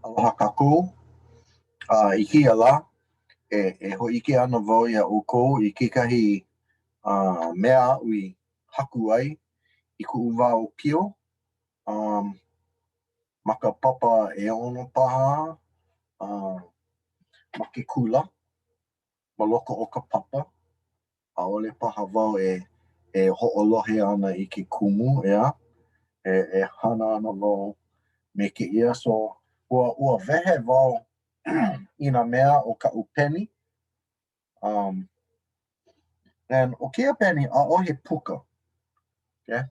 Aloha kākou. A i kēia lā, e, e hōʻike ana wau iā ʻoukou i kekahi uh, mea aʻu i haku ai i kuʻu wā ʻōpio. Um, ma ka papa ʻeono paha uh, ma ke kula. ma loko o ka papa. ʻAʻole paha wau e e hoʻolohe ana i ke kumu, ʻeā? E e hana ana wau me kēia. So, ua ua wehe wau i nā mea o kaʻu peni. Um, and ʻo kēia peni, ʻaʻohe puka. Okay?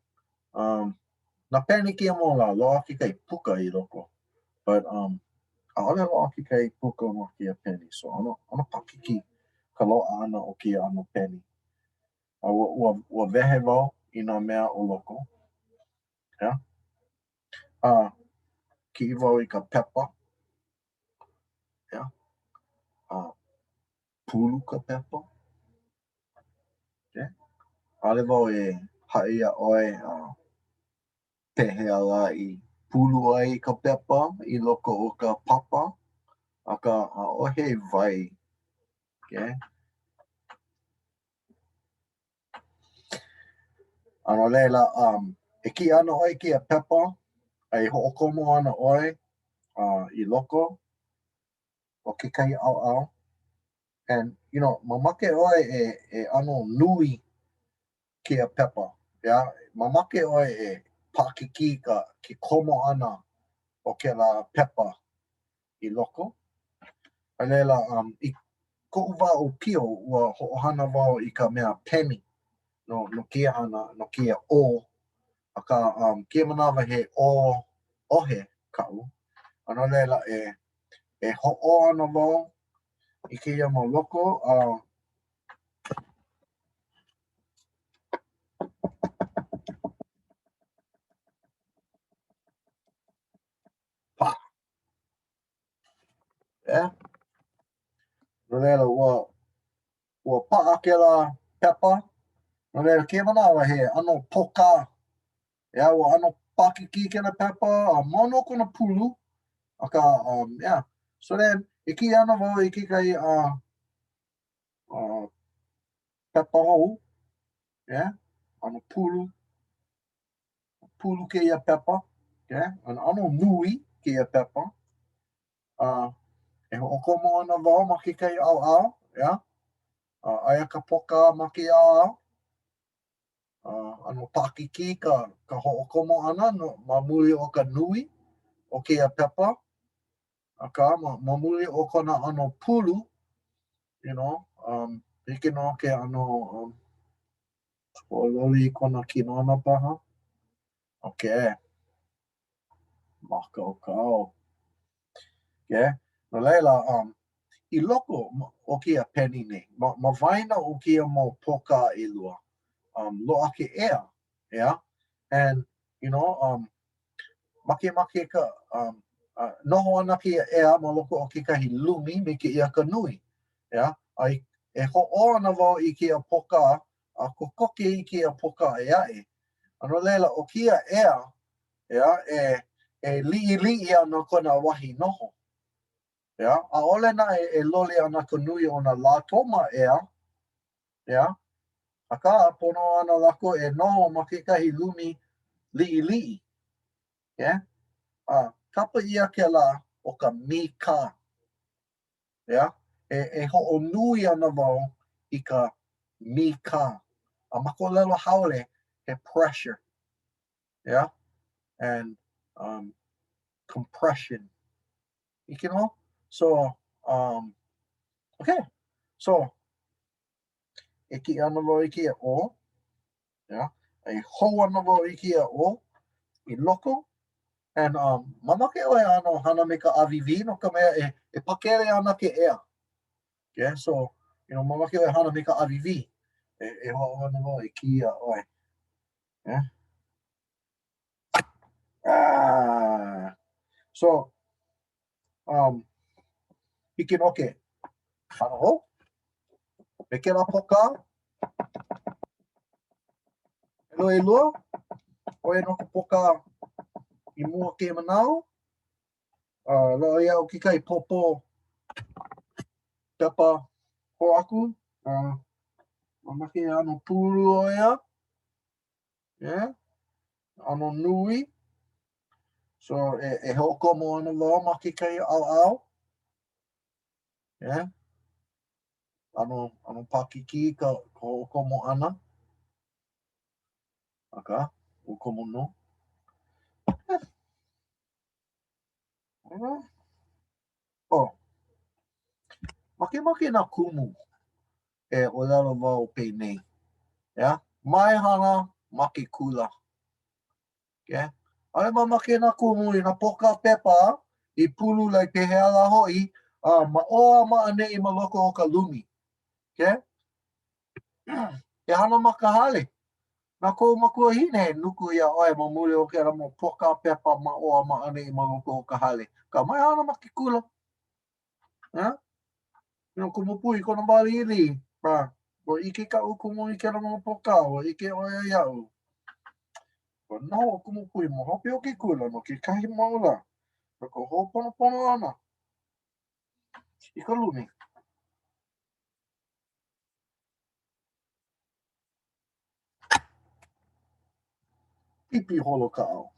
Um, nā peni kēia mau lā, loaʻa kekahi puka i loko. But, um, ʻaʻole loaʻa kekahi puka ma kēia peni. So, ʻano, ʻano paʻakikī ka loaʻa ʻana o kēia ʻano peni. A ua, ua, ua wehe wau i nā mea o loko. Yeah. A uh, kiʻi wau i ka pepa. Yeah. Uh, pulu ka pepa. Okay. ʻAʻole wau e haʻi iā ʻoe uh, pehea lā i pulu ai ka pepa i loko o ka papa, akā ʻaʻohe wai. Okay. A no laila, um, e kiʻi ana ʻoe i kēia pepa, a e hoʻokomo ana ʻoe uh, i loko o kekahi ʻaoʻao. And, you know, mamake ʻoe e, e ʻano nui kēia pepa. Yeah? Mamake ʻoe e paʻakikī ka, ke komo ʻana o kēlā pepa i loko. A laila, um, i koʻu wā ʻōpio, ua hoʻohana wau i ka mea peni no, no kēia hana, no kēia ʻō. Akā, um, kēia manawa he ʻō ʻohe kaʻu. A no laila, e, e hoʻō ana wau i kēia mau loko a pā. Yeah. No laila, ua, ua paʻa kēlā pepa. No laila, kēia manawa he ʻano pōkā Yeah, ua ʻano paʻakikī kēlā pepa, a mau nō kona pulu. Akā, um, yeah. So then, e kiʻi ana wau i kekahi uh, uh, pepa hou. Yeah, ʻano pulu. Pulu kēia pepa. Yeah, an ʻano nui kēia pepa. Uh, e hoʻokomo ana wau ma kekahi ʻaoʻao. Yeah. Uh, aia ka pōkā ma kēia ʻaoʻao. ʻano paʻakikī ka, ka hoʻokomo ʻana no, ma muli o ka nui o kēia pepa. Akā, ma, ma muli o kona ʻano pulu, you know, um, hiki nō ke ʻano um, hoʻololi i kona kinona paha. Okay. Mākaukau. Okay. No laila, um, i loko o kēia peni nei, ma, ma waena o kēia mau pōkā ʻelua, um, loaʻa ke ea, yeah? And, you know, um, makemake ka, um, uh, noho ana kēia ea ma loko o kekahi lumi me kēia ka nui, yeah? A i, e hoʻō ana wau i kēia pōkā, a kokoke i kēia pōkā ʻē aʻe. A no laila, ʻo kēia ea, ʻeā, e, e liʻiliʻi ana kona wahi noho. ʻEā, ʻaʻole naʻe e loli ana ka nui o nā lātoma ea, ʻeā, akā, pono ana lākou e noho ma kekahi lumi liʻiliʻi. ʻEā, a kapa ʻia kēlā ʻo ka mīkā. ʻEā, e, e hoʻonui ana wau i ka mīkā. A ma ka ʻōlelo haole, he pressure. Yeah? And um, compression. ʻIke nō? So, um, okay. So, e kiʻi ana wau i kēia ʻō. Yeah? E hou ana wau i kēia ʻō i loko. And um, mamake ʻoe ʻano hana me ka ʻāwīwī no ka mea e, e pakele ana ke ea. Yeah, so, you know, mamake ʻoe hana me ka ʻāwīwī. E, e hoʻāʻo ana wau e kiʻi iā ʻoe. Yeah. Ah. So, um, hiki nō ke hana hou me kēlā pōkā. ʻElua ʻelua, ʻo ia nō ka pōkā i mua kēia manawa. Loaʻa iaʻu kekahi pōpō pepa hoʻāku. Mamake e ʻano pulu ʻo ia. Yeah. ʻAno nui. So, e, e hoʻokomo ana wau ma kekahi ʻaoʻao. Yeah. ʻAno, ʻano paʻakikī ka, ka hoʻokomo ʻana. Akā, ua komo nō. Yeah. Oh. Makemake nā kumu e ʻōlelo wau penei. Yeah? Mai hana ma ke kula. Okay? ʻAʻole mamake nā kumu i nā pōkā pepa i pulu like pehea lā hoʻi uh, ma ʻō a ma ʻaneʻi ma loko o ka lumi. Okay? E hana ma ka hale. Na kou makuahine e nuku iā ʻoe ma muli o kēlā mau pōkā pepa ma ʻō a ma ʻaneʻi ma loko o ka hale. Akā, mai hana ma ke kula. Ha? No kumu pui kona wā liʻiliʻi. Ha? Ua ʻike kaʻu kumu i kēlā mau pōkā, ua ʻike ʻo ia iaʻu. Ua noho ʻo Kumu Pui ma hope o ke kula no kekahi mau lā no ka hoʻoponopono ʻana i ka lumi. Pipi holo kaʻao.